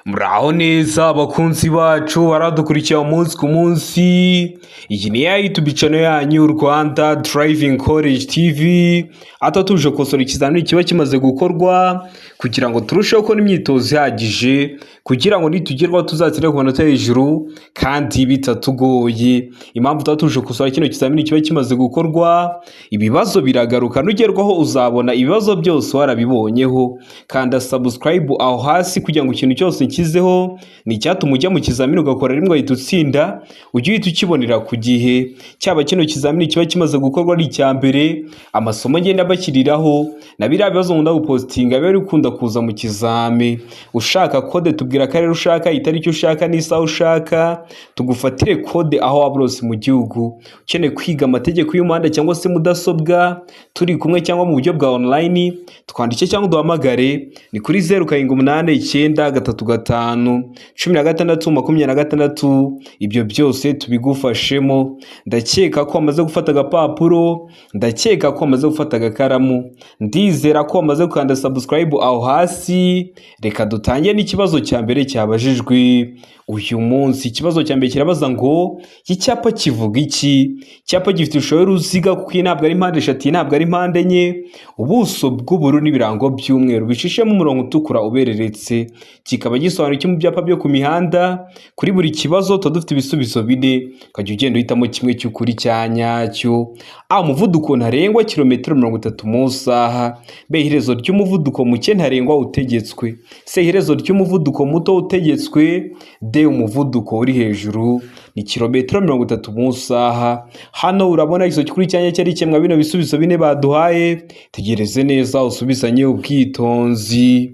Muraho neza abakunzi bacu baradukurikira umunsi ku munsi. Iyi ni ya YouTube channel yanyu, Rwanda Driving College TV, aho tuje gukosora ikizamini kiba kimaze gukorwa kugira ngo turusheho kubona imyitozo ihagije, kugira ngo nitugerwaho tuzatsinde ku manota hejuru kandi bitatugoye. Impamvu tuba tuje gukosora kino kizamini kiba kimaze gukorwa, ibibazo biragaruka, nugerwaho uzabona ibibazo byose warabibonyeho. Kanda subscribe aho hasi kugira ngo ikintu cyose nshyizeho ni icyatuma ujya mu kizamini ugakora rimwe ugahita utsinda, ujye uhita ukibonera ku gihe. Cyaba kino kizamini kiba kimaze gukorwa ari icya mbere, amasomo ngenda bashyiriraho na biriya bibazo nkunda gupostinga biba bikunda kuza mu kizami. Ushaka kode, tubwira akarere ushaka, itariki ushaka n'isaha ushaka, tugufatire kode aho waba uri hose mu gihugu. Ukeneye kwiga amategeko y'umuhanda cyangwa se mudasobwa turi kumwe cyangwa mu buryo bwa online, twandike cyangwa uduhamagare, ni kuri 0789351626. Ibyo byose tubigufashemo. Ndakeka ko wamaze gufata agapapuro, ndakeka ko wamaze gufata agakaramu, ndizera ko wamaze gukanda subscribe aho hasi. Reka dutangire n'ikibazo cya mbere cyabajijwe uyu munsi. Ikibazo cya mbere kirabaza ngo: iki cyapa kivuga iki? Icyapa gifite ishusho y'uruziga, kuko iyi ntabwo ari mpande eshatu, iyi ntabwo ari mpande enye, ubuso bw'ubururu n'ibirango by'umweru bicishemo umurongo utukura ubereretse, kikaba gisobanura iki mu byapa byo ku mihanda? Kuri buri kibazo tuba dufite ibisubizo bine, ukajya ugenda uhitamo kimwe cy'ukuri cya nyacyo. A, umuvuduko ntarengwa kilometero 30 mu isaha. B, iherezo ry'umuvuduko muke ntarengwa utegetswe. C, iherezo ry'umuvuduko muto utegetswe. D, umuvuduko uri hejuru ni kilometero 30 mu isaha. Hano urabona igisubizo cy'ukuri cya nyacyo ari kimwe bino bisubizo bine baduhaye. Tegereze neza usubizanye ubwitonzi.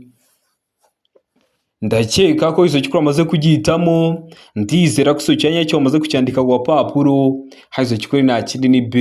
Ndakeka ko icyo cy'ukuri wamaze kugihitamo, ndizera ko icyo cyanya cyo wamaze kucyandika ku gapapuro. Hano icyo cy'ukuri nta kindi, ni B,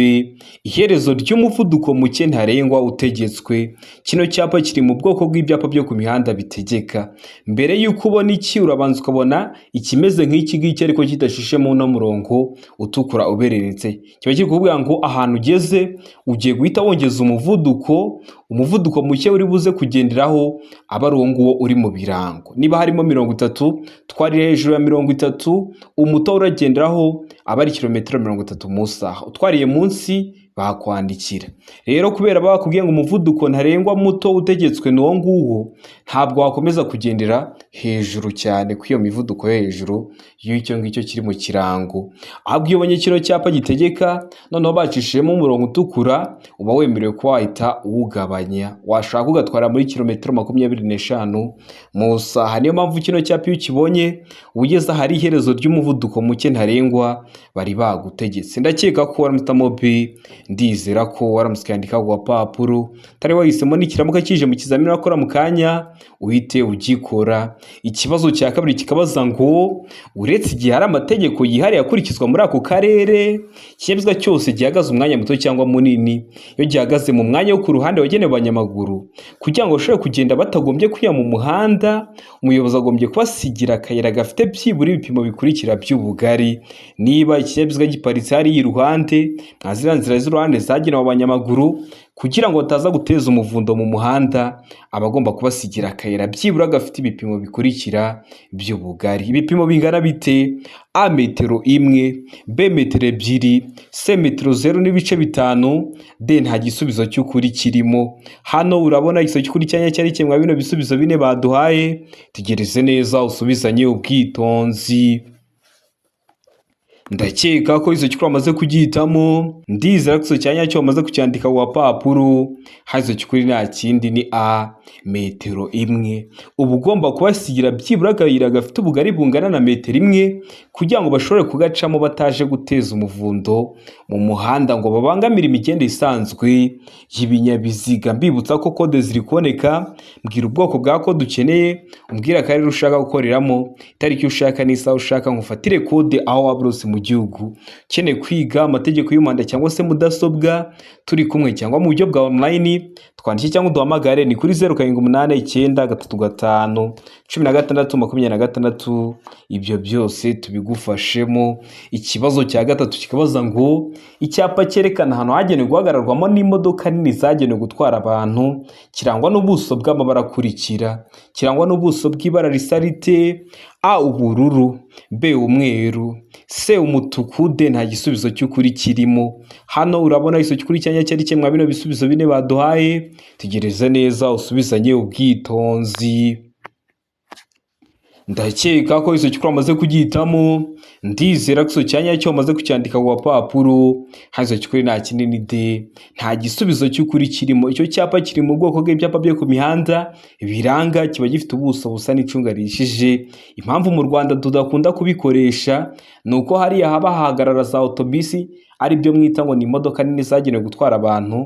iherezo ry'umuvuduko muke ntarengwa utegetswe. Kino cyapa kiri mu bwoko bw'ibyapa byo ku mihanda bitegeka. Mbere y'uko ubona iki, urabanza ukabona ikimeze nk'iki ngiki ariko kidashishemo uno murongo utukura ubereretse. Kiba kiri kuvuga ngo ahantu ugeze ugiye guhita wongeza umuvuduko, umuvuduko muke uri buze kugenderaho aba ari uwo nguwo uri mu birango. Niba harimo 30, twarire hejuru ya 30, umuto uragenderaho aba ari kilometero 30 mu isaha. Utwariye munsi bakwandikira. Rero kubera bakubwiye ngo umuvuduko ntarengwa muto utegetswe ni uwo nguwo, ntabwo wakomeza kugendera hejuru cyane ku iyo mivuduko yo hejuru y'icyo ngicyo kiri mu kirango. Ahubwo iyo ubonye kino cyapa gitegeka noneho bacishijemo umurongo utukura, uba wemerewe kuba wahita uwugabanya, washaka ugatwara muri kilometero 25 mu isaha. Niyo mpamvu kino cyapa iyo ukibonye uba ugeze ahari iherezo ry'umuvuduko muke ntarengwa bari bagutegetse. Ndakeka ko waramutamo B, ndizera ko waramutse ukandika ku gapapuro utari wahisemo, nikiramuka kije mu kizamini urakora mu kanya uhite ugikora. Ikibazo cya kabiri kikabaza ngo: uretse igihe hari amategeko yihariye akurikizwa muri ako karere, ikinyabiziga cyose gihagaze umwanya muto cyangwa munini, iyo gihagaze mu mwanya wo ku ruhande wagenewe abanyamaguru kugira ngo bashobore kugenda batagombye kunyura mu muhanda, umuyobozi agombye kubasigira akayira gafite byibura ibipimo bikurikira by'ubugari. Niba ikinyabiziga giparitse hariya iruhande nka ziriya nzira z'uruhande zagenewe abanyamaguru, kugira ngo bataza guteza umuvundo mu muhanda, aba agomba kubasigira akayira byibura gafite ibipimo bikurikira by'ubugari. Ibipimo bingana bite? A, metero 1, B, metero 2, C, metero 0.5, D, nta gisubizo cy'ukuri kirimo. Hano urabona igisubizo cy'ukuri cyanya cyari kimwe bino bisubizo bine baduhaye. Tegereze neza usubizanye ubwitonzi. Ndakeka ko icyo cy'ukuri wamaze kugihitamo, ndizera ko icyo cyanya cyo wamaze kucyandika ku gapapuro. Hano icyo cy'ukuri nta kindi, ni A, metero 1. Uba ugomba kubasigira byibura akayira gafite ubugari bungana na metero 1 kugira ngo bashobore kugacamo bataje guteza umuvundo mu muhanda ngo babangamire imigendere isanzwe y'ibinyabiziga. Mbibutsa ko kode ziri kuboneka. Mbwira ubwoko bwa kode ukeneye, umbwira akarere ushaka gukoreramo, itariki ushaka n'isaha ushaka, ngufatire kode aho waba uri hose mu gihugu. gihugu. Ukeneye kwiga amategeko y'umuhanda cyangwa se mudasobwa turi kumwe cyangwa mu buryo bwa online, twandike cyangwa uduhamagare ni kuri 0789 35 16 26, ibyo byose tubigufashemo. Ikibazo cya gatatu kikabaza ngo icyapa cyerekana ahantu hagenewe guhagararwamo n'imodoka nini zagenewe gutwara abantu kirangwa n'ubuso bw'amabara akurikira: kirangwa n'ubuso bw'ibara risa rite? A ubururu, B umweru, C umutuku, D nta gisubizo cy'ukuri kirimo. Hano urabona igisubizo cy'ukuri cyanya cyari kimwe bino bisubizo bine baduhaye. Tegereza neza usubizanye ubwitonzi. Ndakeka ko icyo cy'ukuri wamaze kugihitamo, ndizera ko icyo cyanya cyo wamaze kucyandika ku gapapuro. Hano icyo cy'ukuri nta kindi ni D, nta gisubizo cy'ukuri kirimo. Icyo cyapa kiri mu bwoko bw'ibyapa byo ku mihanda biranga, kiba gifite ubuso busa n'icunga rihishije. Impamvu mu Rwanda tudakunda kubikoresha ni uko hariya haba hahagarara za otobisi, ari byo mwita ngo ni imodoka nini zagenewe gutwara abantu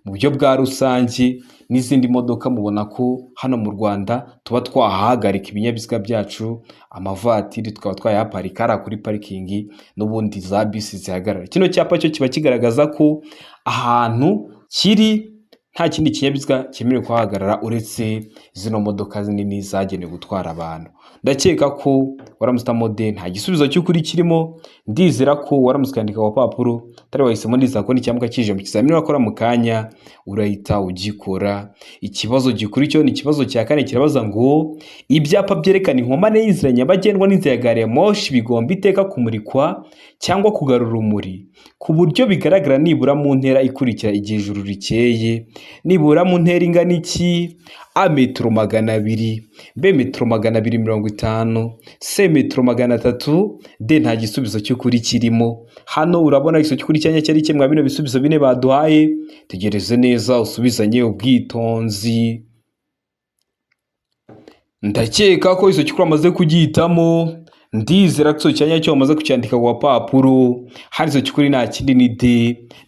mu buryo bwa rusange, n'izindi modoka. Mubona ko hano mu Rwanda tuba twahagarika ibinyabiziga byacu, amavatiri tukaba twayaparika hariya kuri parikingi, n'ubundi za bisi zihagarara. Kino cyapa cyo kiba kigaragaza ko ahantu kiri nta kindi kinyabiziga cyemerewe kuhahagarara uretse zino modoka nini zagenewe gutwara abantu. Ndakeka ko waramutse uhitamo D, nta gisubizo cy'ukuri kirimo. Ndizera ko waramutse ukandika ku gapapuro utari wahisemo, ndizera ko nicyamuka kije mu kizamini wakora mu kanya urahita ugikora. Ikibazo gikurikiyeho ni ikibazo cya kane, kirabaza ngo ibyapa byerekana inkomane y'inzira nyabagendwa n'inzira ya gari ya moshi bigomba iteka kumurikwa cyangwa kugarura urumuri ku buryo bigaragara nibura mu ntera ikurikira igihe ijuru rikeye. Nibura mu ntera ingana iki? A metero 200, B metero 250, C metero 300, D nta gisubizo cy'ukuri kirimo. Hano urabona igisubizo cy'ukuri cyanya cyari kimwe bino bisubizo bine baduhaye. Tegereze neza usubizanye ubwitonzi. Ndakeka ko icyo cy'ukuri wamaze kugihitamo, ndizera ko icyo cyanya cyo wamaze kucyandika ku gapapuro. Hano icyo cy'ukuri nta kindi ni D,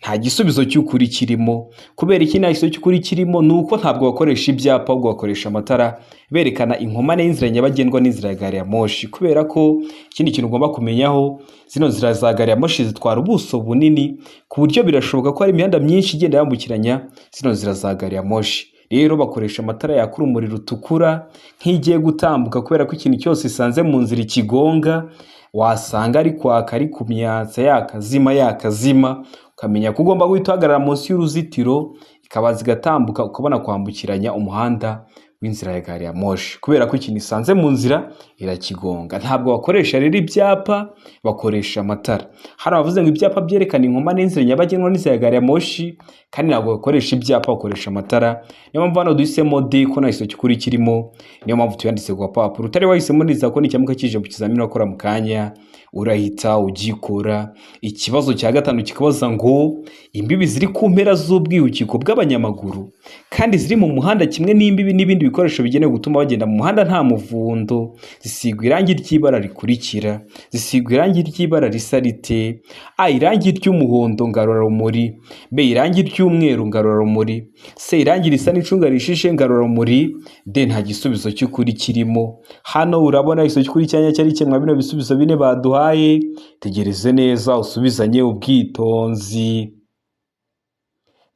nta gisubizo cy'ukuri kirimo. Kubera iki nta gisubizo cy'ukuri kirimo? Ni uko ntabwo bakoresha ibyapa, ahubwo bakoresha amatara berekana inkomane y'inzira nyabagendwa n'inzira ya gari ya moshi. Kubera ko ikindi kintu ugomba kumenyaho, zino nzira za gari ya moshi zitwara ubuso bunini, ku buryo birashoboka ko hari imihanda myinshi igenda yambukiranya zino nzira za gari ya moshi. Rero bakoresha amatara yaka urumuri rutukura nk'igiye gutambuka, kubera ko ikintu cyose isanze mu nzira ikigonga, wasanga ari kwaka ari kumyatsa yakazima yakazima, ukamenya ko ugomba guhita uhagarara munsi y'uruzitiro, ikabanza igatambuka ukabona kwambukiranya umuhanda w'inzira ya gari ya moshi, kubera ko ikintu isanze mu nzira irakigonga. Ntabwo bakoresha rero ibyapa, bakoresha amatara. Hano bavuze ngo ibyapa byerekana inkomane y'inzira nyabagendwa n'inzira ya gari ya moshi, kandi ntabwo bakoresha ibyapa, bakoresha amatara. Niyo mpamvu hano duhisemo D, ko nta gisubizo cy'ukuri kirimo, niyo mpamvu tuyanditse ku gapapuro. Utari wahisemo neza ko nicyamuka kije mu kizamini wakora mu kanya urahita ugikora. Ikibazo cya gatanu kikabaza ngo imbibi ziri ku mpera z'ubwihukiko bw'abanyamaguru kandi ziri mu muhanda kimwe n'imbibi n'ibindi bikoresho bigenewe gutuma bagenda mu muhanda nta muvundo zisigwa irangi ry'ibara rikurikira: zisigwa irangi ry'ibara risa rite? A irangi ry'umuhondo ngarurarumuri, B irangi ry'umweru ngarurarumuri, C irangi risa n'icunga rishishe ngarurarumuri, D nta gisubizo cy'ukuri kirimo. Hano urabona igisubizo cy'ukuri cyanya cyari kimwe bino bisubizo bine baduhaye. Tegereze neza usubizanye ubwitonzi.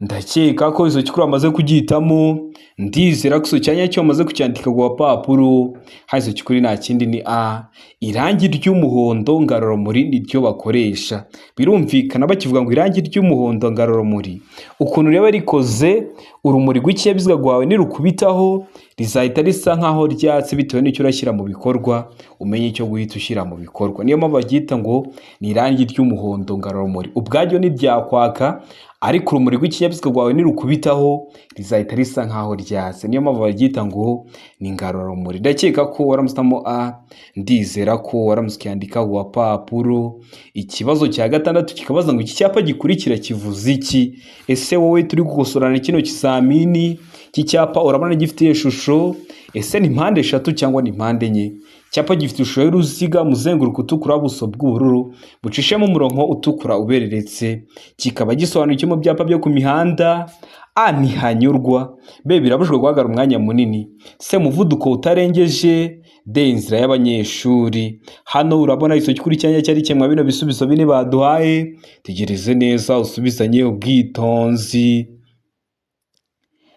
Ndakeka ko icyo cy'ukuri wamaze kugihitamo, ndizera ko icyo cyanya cyo wamaze kucyandika ku gapapuro. Hano icyo cy'ukuri nta kindi ni A irangi ry'umuhondo ngarurarumuri niryo bakoresha. Birumvikana bakivuga ngo irangi ry'umuhondo ngarurarumuri, ukuntu riba rikoze, urumuri rw'ikinyabiziga rwawe nirukubitaho rizahita risa nkaho ryatse bitewe n'icyo urashyira mu bikorwa, umenye icyo guhita ushyira mu bikorwa. Niyo mpamvu baryita ngo ni irangi ry'umuhondo ngarurarumuri. Ubwaryo ntiryakwaka, ariko urumuri rw'ikinyabiziga rwawe nirukubitaho rizahita risa nkaho ryatse, niyo mpamvu baryita ngo ni ngarurarumuri. Ndakeka ko waramutse uhitamo A, ndizera ko waramutse ukiyandika ku gapapuro. Ikibazo cya gatandatu kikabaza ngo iki cyapa gikurikira kivuze iki? Ese wowe turi gukosorana kino kizamini, iki cyapa urabona gifite ishusho, ese ni mpande eshatu cyangwa ni mpande enye? Icyapa gifite ishusho y'uruziga, umuzenguruko utukura, ubuso bw'ubururu bucishemo umurongo utukura ubereretse, kikaba gisobanuye iki mu byapa byo ku mihanda? A ntihanyurwa, B birabujijwe guhagarara umwanya munini, C umuvuduko utarengeje, D, inzira y'abanyeshuri. Hano urabona icyo kuri cyanya cyari kimwe bino bisubizo bine baduhaye. Tegereze neza usubizanye ubwitonzi.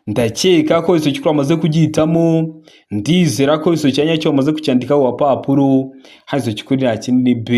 Ndakeka ko icyo cyikora wamaze kugihitamo, ndizera ko icyo cyanya cyo wamaze kucyandika ku gapapuro. Hano icyo kikuri nta kindi ni B,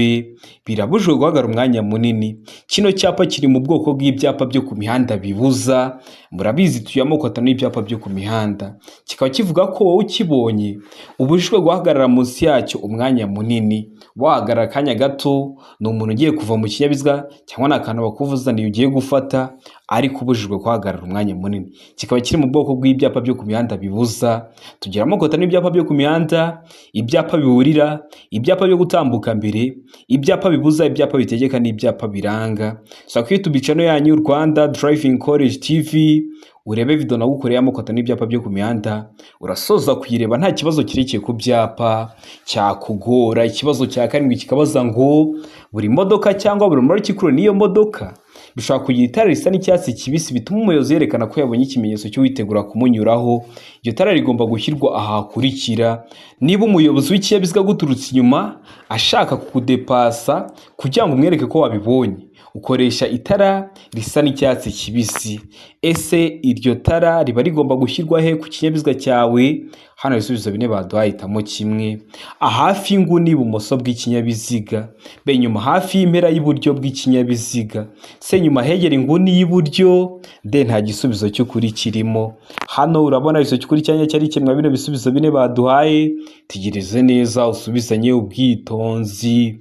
birabujijwe guhagarara umwanya munini. Kino cyapa kiri mu bwoko bw'ibyapa byo ku mihanda bibuza. Murabizi tuye amoko atanu y'ibyapa byo ku mihanda, kikaba kivuga ko wowe ukibonye ubujijwe guhagarara munsi yacyo umwanya munini. Wahagarara akanya gato ni umuntu ugiye kuva mu kinyabiziga cyangwa ni akantu bakuvuzaniye ugiye gufata, ariko ubujijwe guhagarara umwanya munini. Kikaba kiri mu bwoko bw'ibyapa byo ku mihanda bibuza. Tugira amoko atanu y'ibyapa byo ku mihanda: ibyapa biburira, ibyapa byo gutambuka mbere, ibyapa bibuza, ibyapa bitegeka n'ibyapa biranga. So kuri YouTube channel yanyu Rwanda Driving College TV urebe video nagukoreye amoko atanu y'ibyapa byo ku mihanda, urasoza kuyireba nta kibazo kirekeye ku byapa cyakugora. Ikibazo cya karindwi kikabaza ngo buri modoka cyangwa buri mumaro kikuru n'iyo modoka bishobora kugira itara risa n'icyatsi kibisi bituma umuyobozi yerekana ko yabonye ikimenyetso cy'uwitegura kumunyuraho. Iryo tara rigomba gushyirwa ahakurikira: niba umuyobozi w'ikinyabiziga aguturutse inyuma ashaka kukudepasa kugira ngo umwereke ko wabibonye, ukoresha itara risa n'icyatsi kibisi. Ese iryo tara riba rigomba gushyirwa he ku kinyabiziga cyawe? Hano ibisubizo bine baduhaye, hitamo kimwe. Hafi y'inguni ibumoso bw'ikinyabiziga, B, inyuma hafi y'impera y'iburyo bw'ikinyabiziga, C, inyuma hegera inguni y'iburyo, D, nta gisubizo cy'ukuri kirimo. Hano urabona igisubizo cy'ukuri cyanya cyari kimwe bino bisubizo bine baduhaye. Tegereze neza usubizanye ubwitonzi.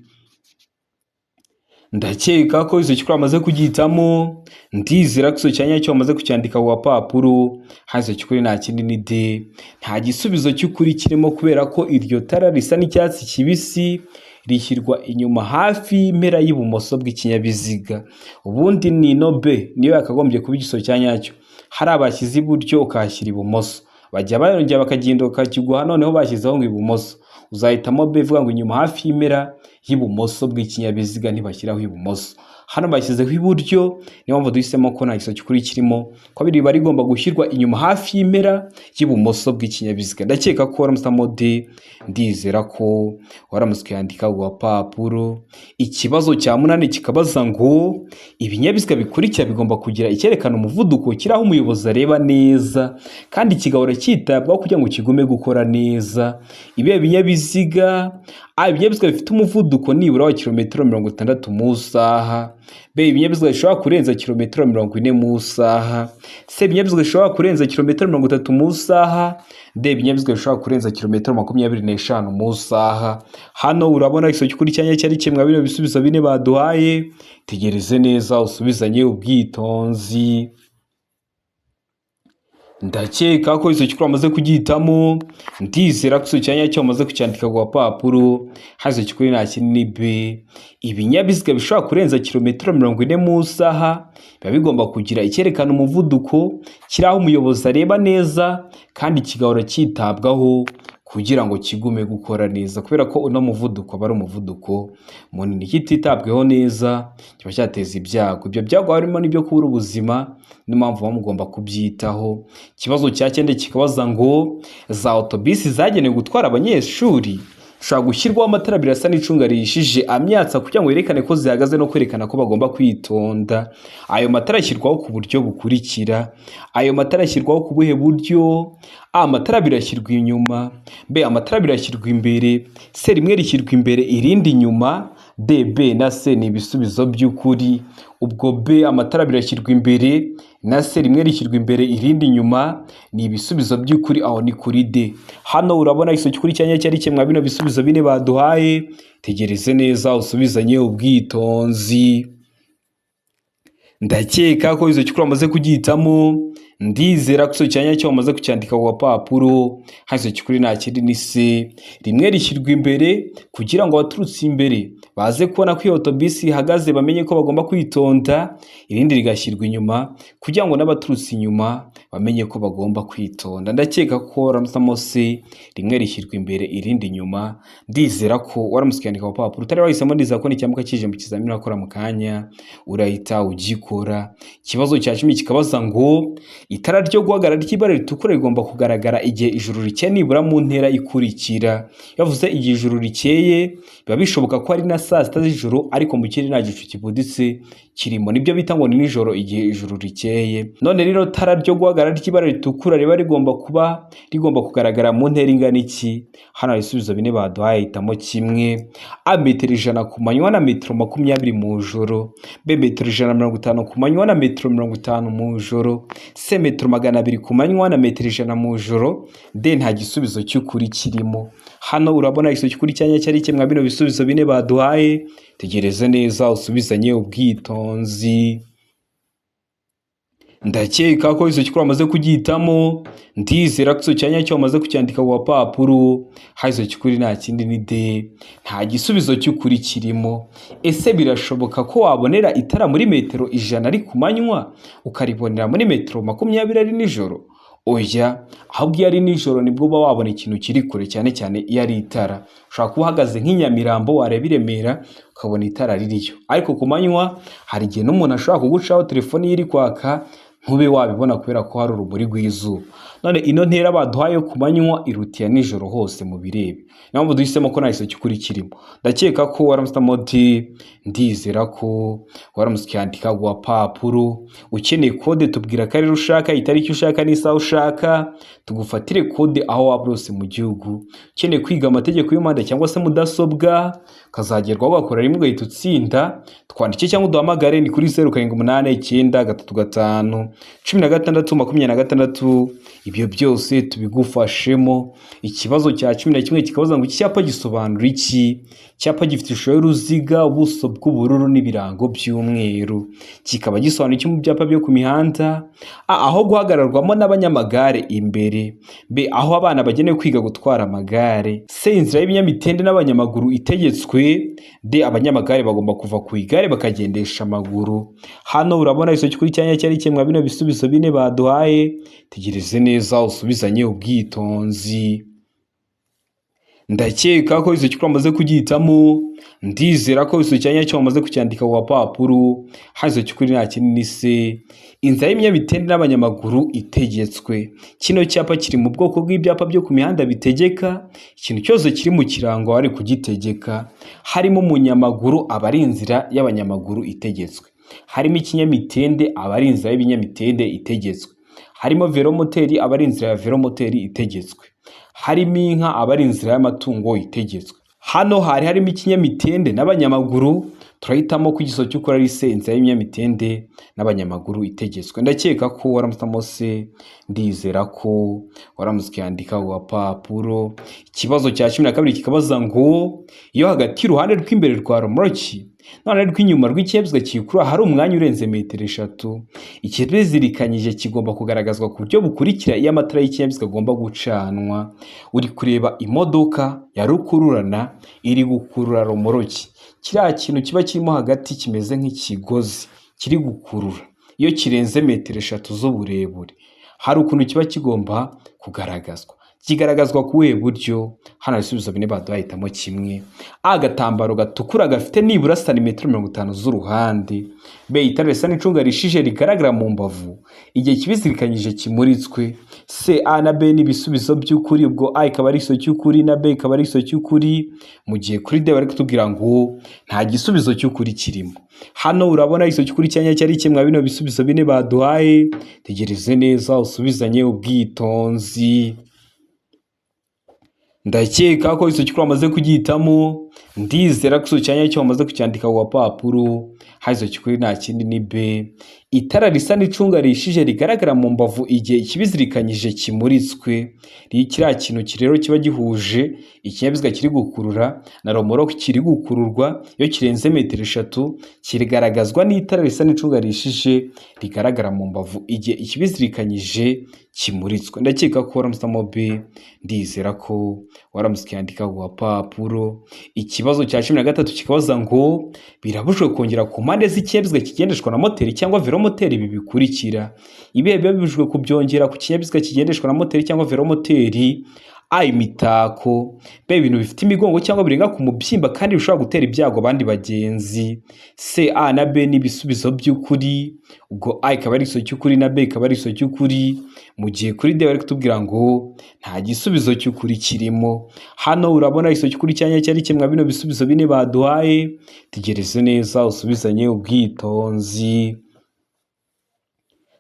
Ndakeka ko icyo cyikora wamaze kugihitamo, ndizera ko icyo cyanya cyo wamaze kucyandika ku gapapuro. Hano icyo cyikora nta kindi ni D, nta gisubizo cy'ukuri kirimo, kubera ko iryo tara risa n'icyatsi kibisi rishyirwa inyuma hafi y'impera y'ibumoso bw'ikinyabiziga. Ubundi ni ino B niyo yakagombye kuba igisubizo cya nyacyo. Hari abashyize iburyo ukahashyira ibumoso, bajya barongera bakagenda bakakiguha noneho bashyizeho ngo ibumoso. Uzahitamo B ivuga ngo inyuma hafi y'impera y'ibumoso bw'ikinyabiziga, ntibashyiraho ibumoso. Hano bashyizeho iburyo, niyo mpamvu duhisemo ko nta gisubizo cy'ukuri kirimo, ko riba rigomba gushyirwa inyuma hafi y'impera y'ibumoso bw'ikinyabiziga. Ndakeka ko waramutse D, ndizera ko waramutse ukayandika ku gapapuro. Ikibazo cya munani kikabaza ngo ibinyabiziga bikurikira bigomba kugira icyerekana umuvuduko kiri aho umuyobozi areba neza kandi kigahora cyitabwaho kugira ngo kigume gukora neza. Ibihe binyabiziga? A, ibinyabiziga bifite umuvuduko nibura wa kilometero 60 mu isaha, B, ibinyabiziga bishobora kurenza kilometero 40 mu isaha, C, ibinyabiziga bishobora kurenza kilometero 30 mu isaha, D, ibinyabiziga bishobora kurenza kilometero 25 mu isaha. Hano urabona igisubizo cy'ukuri cyanya cyari kimwe bino bisubizo bine baduhaye. Tegereze neza usubizanye ubwitonzi. Ndakeka ko icyo cyikora wamaze kugihitamo, ndizera ko icyo cyanya cyo wamaze kucyandika ku gapapuro. Hano icyo cyikora nta kindi ni B, ibinyabiziga bishobora kurenza kilometero 40 mu isaha biba bigomba kugira icyerekana umuvuduko kiri aho umuyobozi areba neza kandi kigahora cyitabwaho kugira ngo kigume gukora neza, kubera ko uno muvuduko aba ari umuvuduko munini, kititabweho neza kiba cyateza ibyago. Ibyo byago harimo n'ibyo kubura ubuzima, niyo mpamvu muba mugomba kubyitaho. Ikibazo cya cyenda kikabaza ngo za otobisi zagenewe gutwara abanyeshuri zishobora gushyirwaho amatara abiri asa n'icunga rihishije amyatsa kugira ngo yerekane ko zihagaze no kwerekana ko bagomba kwitonda. Ayo matara ashyirwaho ku buryo bukurikira. Ayo matara ashyirwaho ku buhe buryo? A, amatara abiri ashyirwa inyuma, B, amatara abiri ashyirwa imbere, C, rimwe rishyirwa imbere irindi inyuma, D, B na C ni ibisubizo by'ukuri. Ubwo B, amatara abiri ashyirwa imbere, na C, rimwe rishyirwa imbere irindi inyuma, ni ibisubizo by'ukuri, aho ni kuri D. Hano urabona igisubizo cy'ukuri cyanya cyari kimwe bino bisubizo bine baduhaye. Tegereze neza usubizanye ubwitonzi. Ndakeka ko icyo cyikora wamaze kugihitamo, ndizera ko icyo cyanya cyo wamaze kucyandika ku gapapuro. Hano icyo cyikuri nta kindi ni C, rimwe rishyirwa imbere kugira ngo abaturutse imbere baze kubona ko iyo otobisi ihagaze bamenye ko bagomba kwitonda, irindi rigashyirwa inyuma kugira ngo n'abaturutse inyuma bamenye ko bagomba kwitonda. Ndakeka ko waramutse C, rimwe rishyirwa imbere irindi inyuma. Ndizera ko waramutse ukiyandika ku gapapuro. Utari wahisemo, ndizera ko n'icyambuka kije mu kizamini urakora mu kanya urahita ugikora. Ikibazo cya 10 kikabaza ngo Itara ryo guhagarara ry'ibara ritukura rigomba kugaragara igihe ijuru rikeye nibura mu ntera ikurikira. Yavuze igihe ijuru rikeye, biba bishoboka ko ari na saa sita z'ijoro, ariko mu kirere nta gicu kibuditse kirimo, nibyo bita ngo ni nijoro igihe ijuru rikeye. None rino tara ryo guhagarara ry'ibara ritukura riba rigomba kuba rigomba kugaragara mu ntera ingana iki? Hano hari ibisubizo bine baduhaye, hitamo kimwe. A, metero 100 ku manywa na metero 20 mu joro. B, metero 150 ku manywa na metero 50 mu joro. C, metero 200 ku manywa na metero 100 mu joro. D, nta gisubizo cy'ukuri kirimo. Hano urabona igisubizo cy'ukuri cyanya cyari kimwe bino bisubizo bine baduhaye. Tegereze neza usubizanye ubwitonzi. Ndakeka ko igisubizo cy'ukuri wamaze kugihitamo, ndizera ko igisubizo cya nyacyo wamaze kucyandika ku gapapuro. Hano igisubizo cy'ukuri nta kindi ni D, nta gisubizo cy'ukuri kirimo. Ese birashoboka ko wabonera itara muri metero 100 ari ku manywa, ukaribonera muri metero 20 ari nijoro? Oya, ahubwo iyo ari nijoro nibwo uba wabona ikintu kiri kure, cyane cyane iyo ari itara. Ushobora kuba uhagaze nk'i Nyamirambo, wareba i Remera ukabona itara ririyo, ariko ku manywa hari igihe n'umuntu ashobora kugucaho telefoni ye iri kwaka ntube wabibona kubera ko hari urumuri rw'izuba. None ino ntera baduhaye yo ku manywa iruta iya nijoro hose mu birebe. Niyo mpamvu duhisemo ko nta gisubizo cy'ukuri kirimo. Ndakeka ko waramutse modi, ndizera ko waramutse ukiyandika ku gapapuro. Ukeneye kode tubwira akarere ushaka, itariki ushaka n'isaha ushaka, tugufatire kode aho waba uri hose mu gihugu. Ukeneye kwiga amategeko y'umuhanda cyangwa se mudasobwa, ukazagerwaho ugakora rimwe ugahita utsinda, twandike cyangwa uduhamagare ni kuri 0 7 8 9 3 5 16 26. Ibyo byose tubigufashemo. Ikibazo cya 11 kikabaza ngo iki cyapa gisobanura iki? Icyapa gifite ishusho y'uruziga, ubuso bw'ubururu n'ibirango by'umweru, kikaba gisobanura iki mu byapa byo ku mihanda? A, aho guhagararwamo n'abanyamagare imbere. B, aho abana bagenewe kwiga gutwara amagare. C, inzira y'ibinyamitende n'abanyamaguru itegetswe. D, abanyamagare bagomba kuva ku igare bakagendesha amaguru. Hano urabona igisubizo cy'ukuri cyanya cyari kimwe bino bisubizo bine baduhaye. Tegereze neza usubizanye ubwitonzi. Ndakeka ko igisubizo cy'ukuri wamaze kugihitamo, ndizera ko igisubizo cya nyacyo wamaze kucyandika ku gapapuro. Hano igisubizo cy'ukuri nta kindi ni C, inzira y'ibinyamitende n'abanyamaguru itegetswe. Kino cyapa kiri mu bwoko bw'ibyapa byo ku mihanda bitegeka, ikintu cyose kiri mu kirango bari kugitegeka. Harimo umunyamaguru aba ari inzira y'abanyamaguru itegetswe, harimo ikinyamitende aba ari inzira y'ibinyamitende itegetswe, harimo velomoteri aba ari inzira ya velomoteri itegetswe, harimo inka aba ari inzira y'amatungo itegetswe. Hano hari harimo ikinyamitende n'abanyamaguru, turahitamo ko igisubizo cy'ukuri ari C, inzira y'ibinyamitende n'abanyamaguru itegetswe. Ndakeka ko waramutse se, ndizera ko waramutse ukiyandika ku gapapuro. Ikibazo cya 12 kikabaza ngo iyo hagati y'uruhande rw'imbere rwa romoroki n'uruhande rw'inyuma rw'ikinyabiziga kiyikurura hari umwanya urenze metero 3, ikibizirikanyije kigomba kugaragazwa ku buryo bukurikira iyo amatara y'ikinyabiziga agomba gucanwa. Uri kureba imodoka ya rukururana iri gukurura romoroki, kiriya kintu kiba kirimo hagati kimeze nk'ikigozi kiri gukurura, iyo kirenze metero 3 z'uburebure hari ukuntu kiba kigomba kugaragazwa. Kigaragazwa ku buhe buryo? Hano ibisubizo bine baduhaye, hitamo kimwe. A, agatambaro gatukura gafite nibura santimetero 50 z'uruhande. B, itara risa n'icunga rishije rigaragara mu mbavu igihe kibizirikanyije kimuritswe. C, A na B ni ibisubizo by'ukuri, ubwo A ikaba ari igisubizo cy'ukuri na B ikaba ari igisubizo cy'ukuri, mu gihe kuri D bari kutubwira ngo nta gisubizo cy'ukuri kirimo. Hano urabona igisubizo cy'ukuri cyanya cyari kimwe bino bisubizo bine baduhaye. Tegereze neza usubizanye ubwitonzi. Ndakeka ko igisubizo cy'ukuri wamaze kugihitamo, ndizera ko igisubizo cya nyacyo wamaze kucyandika ku gapapuro. Hano igisubizo cy'ukuri nta kindi ni B, itara risa n'icunga rihishije rigaragara mu mbavu igihe ikibizirikanyije kimuritswe. Kiriya kintu rero kiba gihuje ikinyabiziga kiri gukurura na romoroki kiri gukururwa, iyo kirenze metero 3 kigaragazwa n'itara risa n'icunga rihishije rigaragara mu mbavu igihe ikibizirikanyije kimuritswe. Ndakeka ko waramutse B, ndizera ko waramutse ukiyandika ku gapapuro. Ikibazo cya 13 kikabaza ngo birabujijwe kongera ku mpande z'ikinyabiziga kigendeshwa na moteri cyangwa velomoteri ibi bikurikira. Ibihe biba bibujijwe kubyongera ku kinyabiziga kigendeshwa na moteri cyangwa velomoteri: A imitako, B ibintu bifite imigongo cyangwa birenga ku mubyimba kandi bishobora gutera ibyago abandi bagenzi, C A na B ni ibisubizo by'ukuri, ubwo A ikaba ari igisubizo cy'ukuri na B ikaba ari igisubizo cy'ukuri, mu gihe kuri D bari kutubwira ngo nta gisubizo cy'ukuri kirimo. Hano urabona igisubizo cy'ukuri cya nyacyo ari kimwe bino bisubizo bine baduhaye. Tegereze neza usubizanye ubwitonzi.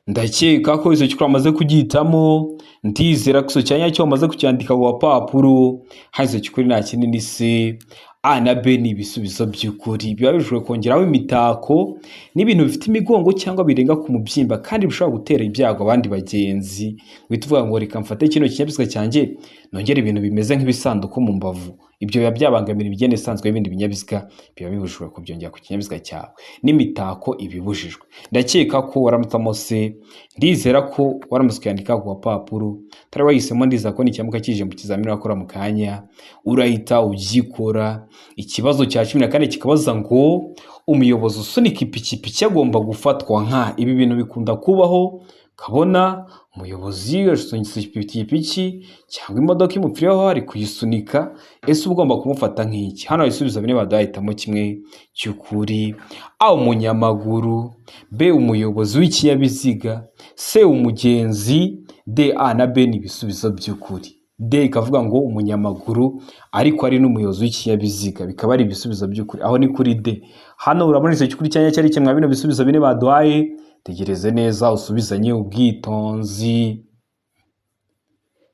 Ndakeka ko icyo cy'ukuri wamaze kugihitamo, ndizera ko icyo cya nyacyo wamaze kucyandika ku gapapuro. Hano icyo cy'ukuri nta kindi ni C, A na B ni ibisubizo by'ukuri. Biba bishobora kongeraho imitako n'ibintu bifite imigongo cyangwa birenga ku mubyimba kandi bishobora gutera ibyago abandi bagenzi. Uhita uvuga ngo reka mfate kino kinyabiziga cyanjye nongere ibintu bimeze nk'ibisanduku mu mbavu. Ibyo biba byabangamira imigendere isanzwe y'ibindi binyabiziga, biba bibujijwe kubyongera ku kinyabiziga cyawe. N'imitako iba ibujijwe. Ndakeka ko waramutse C, ndizera ko waramutse ukayandika ku gapapuro, utari wahisemo ndizera ko nikiramuka kije mu kizamini urakora mu kanya, urahita ugikora. Ikibazo cya 14 kikabaza ngo umuyobozi usunika ipikipiki agomba gufatwa nka. Ibi bintu bikunda kubaho, ukabona umuyobozi asunitse ipikipiki cyangwa imodoka imupfiriyeho ari kuyisunika, ese uba ugomba kumufata nk'iki? Hano ibisubizo bine baduhitamo kimwe cy'ukuri. A umunyamaguru, B umuyobozi w'ikinyabiziga, C umugenzi, D A na B ni ibisubizo by'ukuri. D ikavuga ngo umunyamaguru ariko ari n'umuyobozi w'ikinyabiziga, bikaba ari ibisubizo by'ukuri. Aho ni kuri D. Hano urabona icyo cy'ukuri cya nyacyo ari kimwe bino bisubizo bine baduhaye. Tegereze neza usubizanye ubwitonzi.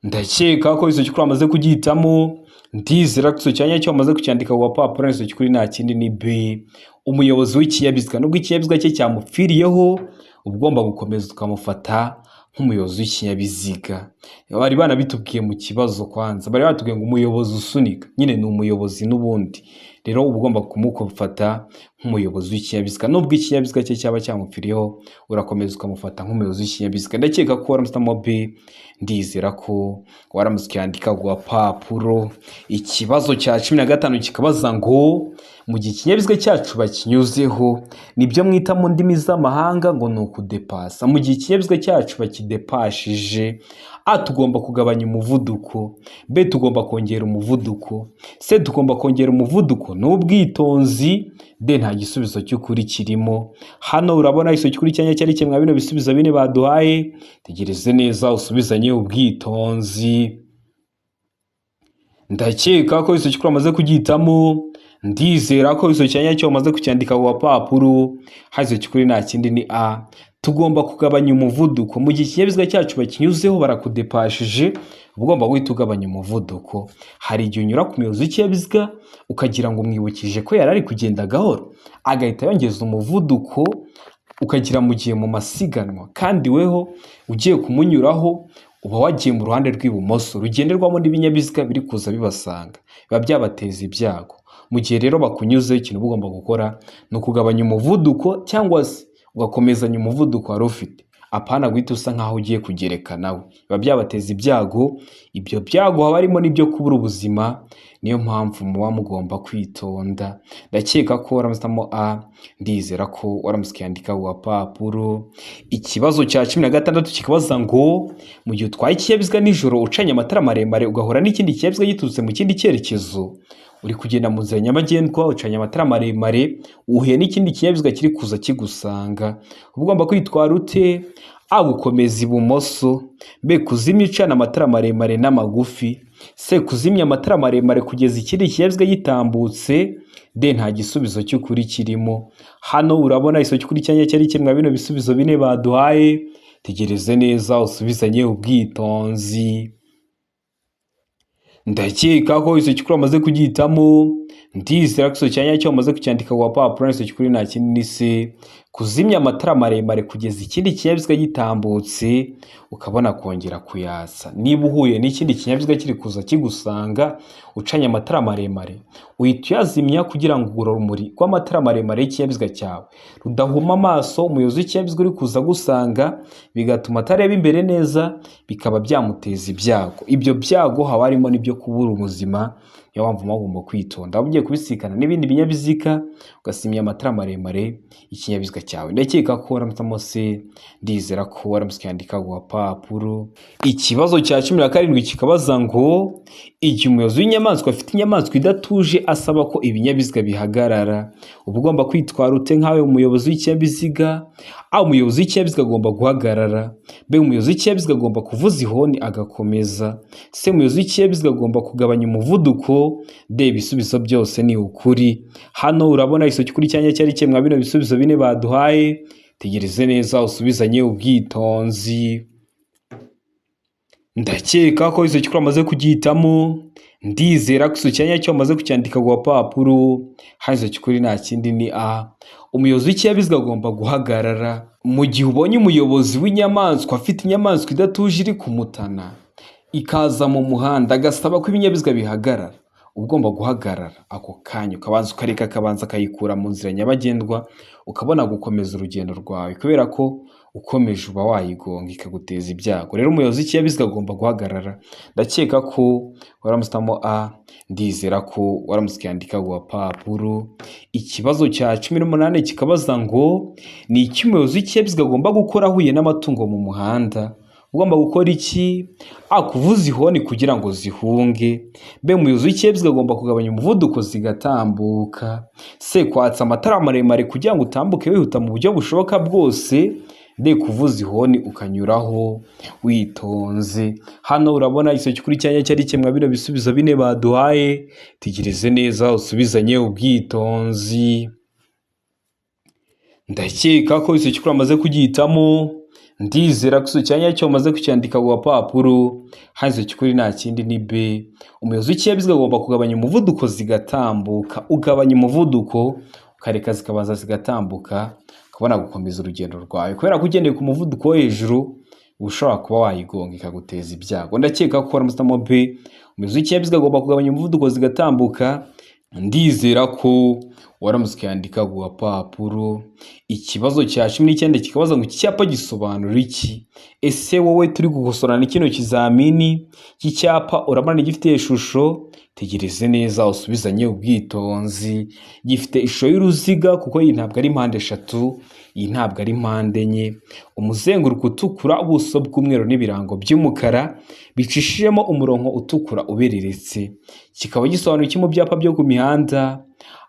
Ndakeka ko icyo cy'ukuri wamaze kugihitamo, ndizera ko icyo cya nyacyo wamaze kucyandika ku gapapuro. Icyo cy'ukuri nta kindi ni B umuyobozi w'ikinyabiziga. Nubwo ikinyabiziga cye cyamupfiriyeho, uba ugomba gukomeza ukamufata nk'umuyobozi w'ikinyabiziga. Bari banabitubwiye mu kibazo kwanza, bari batubwiye ngo umuyobozi usunika nyine ni umuyobozi n'ubundi. Rero uba ugomba kumufata nk'umuyobozi w'ikinyabiziga, nubwo ikinyabiziga cye cyaba cyamupfiriyeho, urakomeza ukamufata nk'umuyobozi w'ikinyabiziga. Ndakeka ko waramutse B, ndizera ko waramutse ukiyandika ku gapapuro. Ikibazo cya 15 kikabaza ngo mu gihe ikinyabiziga cyacu bakinyuzeho, nibyo mwita mu ndimi z'amahanga ngo ni ukudepasa. Mu gihe ikinyabiziga cyacu bakidepashije, A tugomba kugabanya umuvuduko, B tugomba kongera umuvuduko, C tugomba kongera umuvuduko n'ubwitonzi, D nta gisubizo cy'ukuri kirimo. Hano urabona igisubizo cy'ukuri cya nyacyo ari kimwe bino bisubizo bine baduhaye. Tegereze neza usubizanye ubwitonzi. Ndakeka ko igisubizo cy'ukuri wamaze kugihitamo, ndizera ko igisubizo cya nyacyo wamaze kucyandika ku gapapuro. Hano igisubizo cy'ukuri nta kindi ni A tugomba kugabanya umuvuduko. Mu gihe ikinyabiziga cyacu bakinyuzeho barakudepashije, uba ugomba guhita ugabanya umuvuduko. Hari igihe unyura ku muyobozi w'ikinyabiziga ukagira ngo umwibukije ko yari ari kugenda gahoro, agahita yongeza umuvuduko, ukagira mu gihe mu masiganwa, kandi weho ugiye kumunyuraho uba wagiye mu ruhande rw'ibumoso rugenderwamo n'ibinyabiziga biri kuza bibasanga, biba byabateza ibyago. Mu gihe rero bakunyuzeho, ikintu uba ugomba gukora ni ukugabanya umuvuduko cyangwa se ugakomezanya umuvuduko wari ufite, apana guhita usa nkaho ugiye kugereka nawe, biba byabateza ibyago. Ibyo byago haba harimo n'ibyo kubura ubuzima, niyo mpamvu muba mugomba kwitonda. Ndakeka ko waramutse A, ndizera ko waramutse ukiyandika ku gapapuro. Ikibazo cya 16 kikabaza ngo mu gihe utwaye ikinyabiziga nijoro ucanye amatara maremare ugahura n'ikindi kinyabiziga giturutse mu kindi cyerekezo, uri kugenda mu nzira nyabagendwa ucanye amatara maremare, uhuye n'ikindi kinyabiziga kiri kuza kigusanga, uba ugomba kwitwara ute? A gukomeza ibumoso, B kuzimya ucana amatara maremare n'amagufi, C kuzimya amatara maremare kugeza ikindi kinyabiziga gitambutse, D nta gisubizo cy'ukuri kirimo. Hano urabona igisubizo cy'ukuri cya nyacyo ari kimwe bino bisubizo bine baduhaye. Tegereze neza usubizanye ubwitonzi. Ndakeka ko igisubizo cy'ukuri wamaze kugihitamo, ndizera ko igisubizo cya nyacyo wamaze kucyandika ku gapapuro. Igisubizo cy'ukuri nta kindi ni C kuzimya amatara maremare kugeza ikindi kinyabiziga gitambutse, ukabona kongera kuyatsa. Niba uhuye n'ikindi kinyabiziga kiri kuza kigusanga ucanye amatara maremare, uhita uyazimya kugira ngo urumuri rw'amatara maremare y'ikinyabiziga cyawe rudahuma amaso umuyobozi w'ikinyabiziga uri kuza agusanga, bigatuma atareba imbere neza, bikaba byamuteza ibyago. Ibyo byago haba harimo n'ibyo kubura ubuzima. Niyo mpamvu muba mugomba kwitonda. Waba ugiye kubisikana n'ibindi binyabiziga, ugasimya amatara maremare y'ikinyabiziga cyawe. Ndakeka ko waramutse se, ndizera ko waramutse ukiyandika ku gapapuro. Ikibazo cya 17 kikabaza ngo igihe umuyobozi w'inyamaswa afite inyamaswa idatuje asaba ko ibinyabiziga bihagarara, uba ugomba kwitwara ute nkawe umuyobozi w'ikinyabiziga? A, umuyobozi w'ikinyabiziga agomba guhagarara. B, umuyobozi w'ikinyabiziga agomba kuvuza ihoni agakomeza. C, umuyobozi w'ikinyabiziga agomba kugabanya umuvuduko. D, ibisubizo byose ni ukuri. Hano urabona igisubizo cy'ukuri cyanya cyari kimwe bino bisubizo bine baduhaye. Tegereze neza usubizanye ubwitonzi. Ndakeka ko igisubizo cy'ukuri wamaze kugihitamo. Ndizera ko igisubizo cyanya cyo wamaze kucyandika ku gapapuro. Hano igisubizo cy'ukuri nta kindi ni A. Umuyobozi w'ikinyabiziga agomba guhagarara. Mu gihe ubonye umuyobozi w'inyamaswa afite inyamaswa idatuje iri kumutana, ikaza mu muhanda agasaba ko ibinyabiziga bihagarara, uba ugomba guhagarara ako kanya, ukabanza ukareka akabanza akayikura mu nzira nyabagendwa, ukabona gukomeza urugendo rwawe, kubera ko ukomeje uba wayigonga ikaguteza ibyago. Rero umuyobozi w'ikinyabiziga agomba guhagarara. Ndakeka ko waramusitamo A, ndizera ko waramutse ukiyandika ku gapapuro. Ikibazo cya 18 kikabaza ngo ni iki umuyobozi w'ikinyabiziga agomba gukora ahuye n'amatungo mu muhanda? Ugomba gukora iki? A, kuvuza ihoni kugira ngo zihunge. B, umuyobozi w'ikinyabiziga agomba kugabanya umuvuduko zigatambuka. C, kwatsa amatara maremare kugira ngo utambuke wihuta mu buryo bushoboka bwose. D, kuvuza ihoni ukanyuraho witonze. Hano urabona igisubizo cy'ukuri cyanya cyari kimwe bino bisubizo bine baduhaye. Tegereze neza usubizanye ubwitonzi. Ndakeka ko igisubizo cy'ukuri wamaze kugihitamo. Ndizera ko igisubizo cyanya cyo wamaze kucyandika ku gapapuro. Hano igisubizo cy'ukuri nta kindi ni B. Umuyobozi w'ikinyabiziga agomba kugabanya umuvuduko zigatambuka. Ugabanya umuvuduko ukareka zikabanza zigatambuka, ukabona gukomeza urugendo rwawe, kubera ko ugendeye ku muvuduko wo hejuru ushobora kuba wayigonga ikaguteza ibyago. Ndakeka ko waramusitamo B. Umuyobozi w'ikinyabiziga agomba kugabanya umuvuduko zigatambuka. Ndizera ko waramutse ukiyandika ku gapapuro. Ikibazo cya 19 kikabaza ngo iki cyapa gisobanura iki? Ese wowe turi gukosorana kino kizamini, iki cyapa urabona gifite ishusho? Tegereze neza usubizanye ubwitonzi. Gifite ishusho y'uruziga, kuko iyi ntabwo ari mpande eshatu, iyi ntabwo ari mpande enye. Umuzenguruko utukura, ubuso bw'umweru n'ibirango by'umukara bicishijemo umurongo utukura ubereretse. Kikaba gisobanura iki mu byapa byo ku mihanda?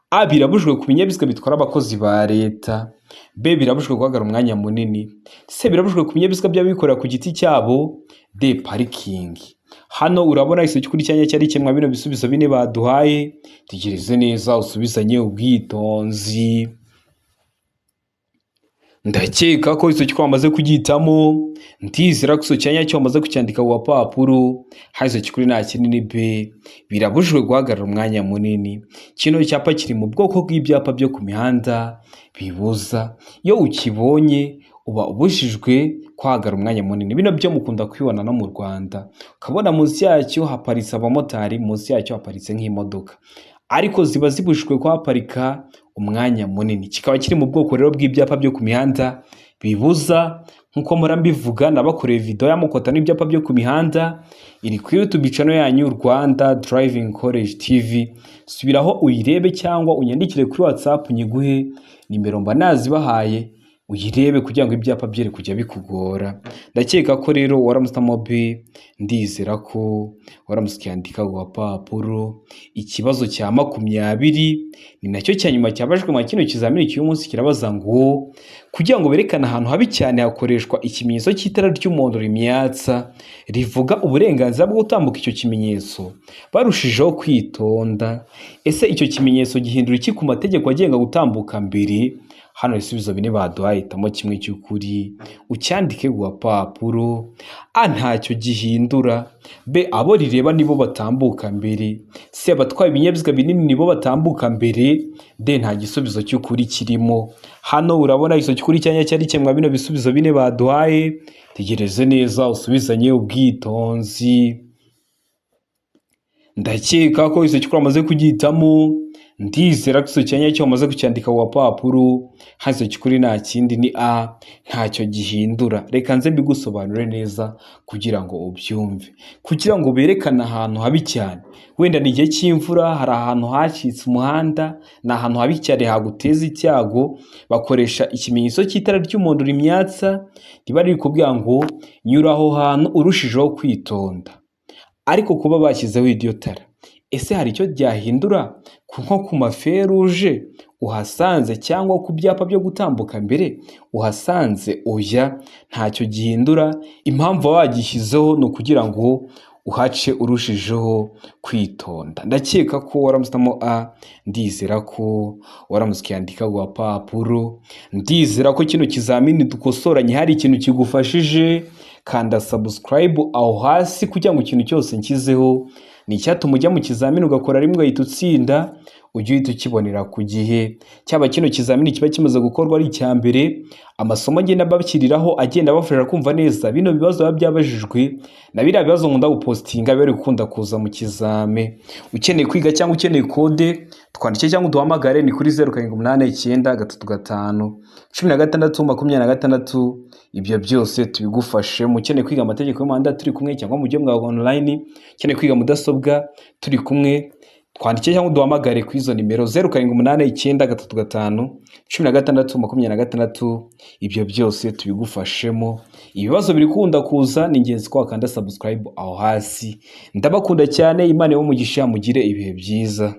A, birabujijwe ku binyabiziga bitwara abakozi ba leta. B, birabujijwe guhagarara umwanya munini. C, birabujijwe ku binyabiziga by'abikorera ku giti cyabo. D, parikingi. Hano urabona igisubizo cy'ukuri cyanya cyari kimwe bino bisubizo bine baduhaye. Tegereze neza usubizanye ubwitonzi. Ndakeka ko igisubizo cy'ukuri wamaze kugihitamo. Ndizera ko igisubizo cyanya cyo wamaze kucyandika ku gapapuro. Hano igisubizo cy'ukuri nta kindi ni B. Birabujijwe guhagarara umwanya munini. Kino cyapa kiri mu bwoko bw'ibyapa byo ku mihanda bibuza. Iyo ukibonye uba ubujijwe guhagarara umwanya munini. Bino byo mukunda kubibona no mu Rwanda, ukabona munsi yacyo haparitse abamotari, munsi yacyo haparitse nk'imodoka, ariko ziba zibujijwe kuhaparika umwanya munini. Kikaba kiri mu bwoko rero bw'ibyapa byo ku mihanda bibuza. Nk'uko mpora mbivuga, nabakoreye video y'amoko atanu y'ibyapa byo ku mihanda, iri kuri YouTube channel yanyu Rwanda Driving College TV. Subiraho uyirebe cyangwa unyandikire kuri WhatsApp nyiguhe nimero, mba nazibahaye, uyirebe kugira ngo ibyapa byere kujya bikugora. Ndakeka ko rero waramusitamo B, ndizera ko waramutse ukiyandika ku gapapuro. Ikibazo cya 20 ni nacyo cya nyuma cyabajwe mu kino kizamini cy'uyu munsi, kirabaza ngo kugira ngo berekane ahantu habi cyane hakoreshwa ikimenyetso cy'itara ry'umuhondo rimyatsa rivuga uburenganzira bwo gutambuka, icyo kimenyetso barushijeho kwitonda. Ese icyo kimenyetso gihindura iki ku mategeko agenga gutambuka mbere? Hano ibisubizo bine baduhaye, hitamo kimwe cy'ukuri ucyandike ku gapapuro. A, ntacyo gihindura. B, abo rireba nibo batambuka mbere. C, abatwaye ibinyabiziga binini nibo batambuka mbere. D, nta gisubizo cy'ukuri kirimo. Hano urabona igisubizo cy'ukuri cyanya cyari kimwe bino bisubizo bine baduhaye. Tegereze neza usubizanye ubwitonzi. Ndakeka ko igisubizo cy'ukuri wamaze kugihitamo. Ndizera ko icyo cyanya cyo wamaze kucyandika ku gapapuro. Hano kikuri nta kindi ni A, ntacyo gihindura. Reka nze mbigusobanure neza kugira ngo ubyumve. Kugira ngo berekane ahantu habi cyane, wenda ni igihe cy'imvura, hari ahantu hacitse umuhanda, ni ahantu habi cyane haguteza icyago, bakoresha ikimenyetso cy'itara ry'umuhondo rimyatsa, riba riri kubwira ngo nyura aho hantu urushijeho kwitonda. Ariko kuba bashyizeho iryo tara, ese hari icyo ryahindura nko ku maferuje uhasanze cyangwa ku byapa byo gutambuka mbere uhasanze? Oya, ntacyo gihindura. Impamvu baba bagishyizeho ni ukugira ngo uhace urushijeho kwitonda. Ndakeka ko waramusitamo A, ndizera ko waramutse ukiyandika ku gapapuro, ndizera ko kino kizamini dukosoranye hari ikintu kigufashije. Kanda subscribe aho hasi kugira ngo ikintu cyose nshyizeho ni icyatuma ujya mu kizamini ugakora rimwe ugahita utsinda, ujye uhita ukibonera ku gihe. Cyaba kino kizamini kiba kimaze gukorwa ari icya mbere, amasomo agenda abashyiriraho agenda abafasha kumva neza bino bibazo biba byabajijwe na biriya bibazo nkunda gupostinga biba biri gukunda kuza mu kizame. Ukeneye kwiga cyangwa ukeneye kode, twandike cyangwa uduhamagare, ni kuri 0789351626. Ibyo byose tubigufashemo. Ukeneye kwiga amategeko y'umuhanda turi kumwe, cyangwa mu buryo bwa online, ukeneye kwiga mudasobwa turi kumwe, twandike cyangwa uduhamagare kuri izo nimero 0789351626. Ibyo byose tubigufashemo. Ibibazo biri kunda kuza, ni ingenzi ko wakanda subscribe aho hasi. Ndabakunda cyane, Imana ibahe umugisha, mugire ibihe byiza.